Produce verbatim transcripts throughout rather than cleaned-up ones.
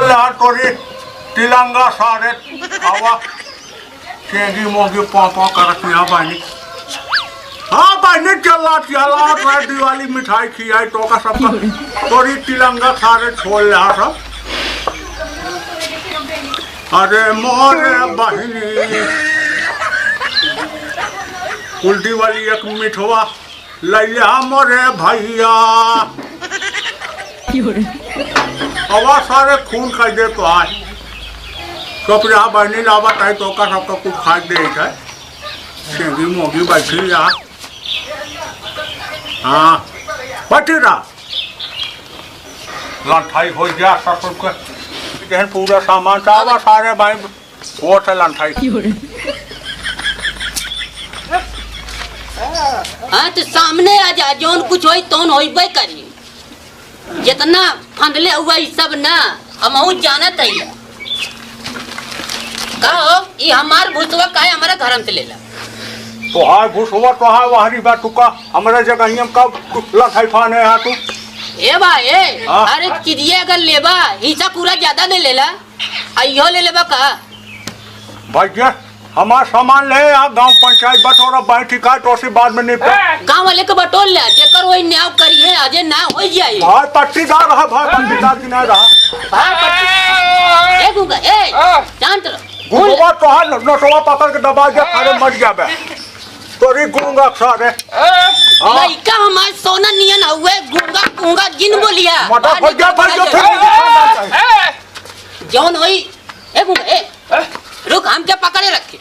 यार तोरी तिलंगा सारे, आवा। चेंगी मोंगी पाँव पाँव करत यहाँ बहिनी। हाँ बहिनी, चला, चला, तोरे दिवाली मिठाई खियाई तोका सबका। तोरी तिलंगा सारे छोड़ ले, हाँ, सब। अरे मोरे बहिनी, उल्टी वाली एक मिठवा लैया मोरे भैया। क्यों रे? आवा सारे खून खाई दे तो आज। चुप रहा बहिनी, लावा ताई तोका सबका कुछ खाई दे है। चेंगी मोंगी बैठी रहा। हाँ, बैठी रहा। लंठाई हो गया ससुर के। जहन पूरा सामान चावा सारे भाई। वो से लंठाई। हाँ, तो सामने आ जा, जौन कुछ होई, तौन होइबे करी। जितना फंदले हुआ, ई सब ना, हमहू जानत है। का हो, ई हमार भूसवा काहे हमारे घर में से लेला? तोहार भूसवा तोहार वहरी बा, तू का हमरे जगह हम का लंठाई फाने यहाँ तू? ए बा, ए, हाँ? अरे, चिड़िया अगर लेबा, हिस्सा पूरा ज्यादा दे लेला। आ इहो ले लेबा का? भैया, हमार सामान ले, यहाँ गांव पंचायत बटोरा, बैठ का तोसी बाद में निपटा। गांव वाले के बटोर ले, जेकर वही न्याय करी है, अजय ना हो जाए। भाई पट्टीदार रहा, भाई पट्टीदार की ना रहा। भाई पट्टी-, ए गूंगा, ए, शांत रहो। गूंगा तोहार न-, नसवा पकड़ के दबा दिया, अरे मर गया बे। तोरी गूंगा सारे। हाँ। लइका हमार सोना नियन हुए, गूंगा, गूंगा जिन बोलिया। मटा आज फट गया, फट गया, निकल फिर जाए। जौन होई, ए गूंगा, ए, रुक, हमके पकड़े रखे।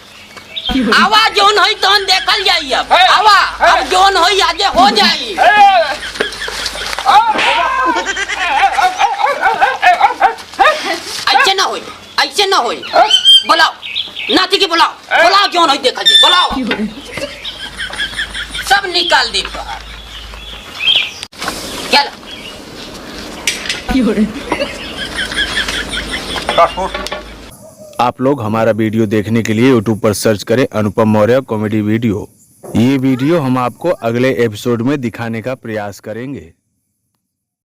आवा, जौन होई तौन देखल जाई अब। आवा, अब जौन होई आजे हो जाई। ऐसे ना होई, ऐसे ना होई। बुलाओ, नाती के बुलाओ, बुलाओ, जौन होई देखल जाई, बुलाओ। सब निकाल दे बाहर। चल। आप लोग हमारा वीडियो देखने के लिए YouTube पर सर्च करें अनुपम मौर्य कॉमेडी वीडियो। ये वीडियो हम आपको अगले एपिसोड में दिखाने का प्रयास करेंगे।